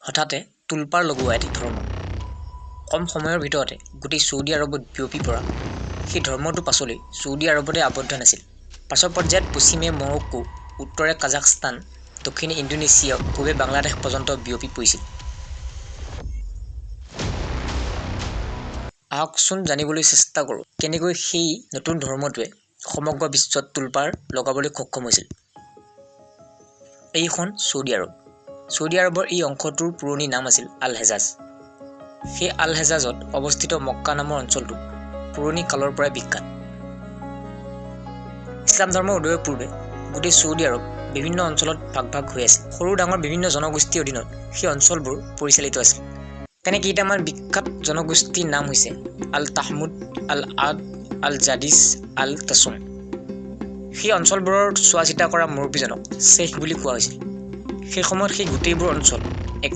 হঠাতে তোলপাৰ লগোৱা এটি ধৰ্ম। কম সময়ৰ ভিতৰতে গোটেই ছৌদি আৰৱত বিয়পি পৰা সেই ধৰ্মটো পাছলৈ ছৌদি আৰৱতে আবদ্ধ নাছিল। পাছৰ পৰ্যায়ত পশ্চিমে মৰক্কো, উত্তৰে কাজাখস্তান, দক্ষিণে ইণ্ডোনেছিয়া, পূবে বাংলাদেশ পৰ্যন্ত বিয়পি পৰিছিল। আহকচোন জানিবলৈ চেষ্টা কৰোঁ কেনেকৈ সেই নতুন ধৰ্মটোৱে সমগ্ৰ বিশ্বত তোলপাৰ লগাবলৈ সক্ষম হৈছিল। এইখন ছৌদি আৰৱ। ছৌদি আৰৱৰ এই অংশটোৰ পুৰণি নাম আছিল আল হেজাজ। সেই আল হেজাজত অৱস্থিত মক্কা নামৰ অঞ্চলটো পুৰণি কালৰ পৰাই বিখ্যাত। ইছলাম ধৰ্মৰ উদয়ৰ পূৰ্বে গোটেই ছৌদি আৰৱ বিভিন্ন অঞ্চলত ভাগ ভাগ হৈ আছিল। সৰু ডাঙৰ বিভিন্ন জনগোষ্ঠীৰ অধীনত সেই অঞ্চলবোৰ পৰিচালিত আছিল। তেনে কেইটামান বিখ্যাত জনগোষ্ঠীৰ নাম হৈছে আল তাহমুদ, আল আদ, আল জাদিছ, আল তাছুম। সেই অঞ্চলবোৰৰ চোৱা চিতা কৰা মুৰব্বীজনক শ্বেখ বুলি কোৱা হৈছিল। সেই সময়ত সেই গোটেইবোৰ অঞ্চল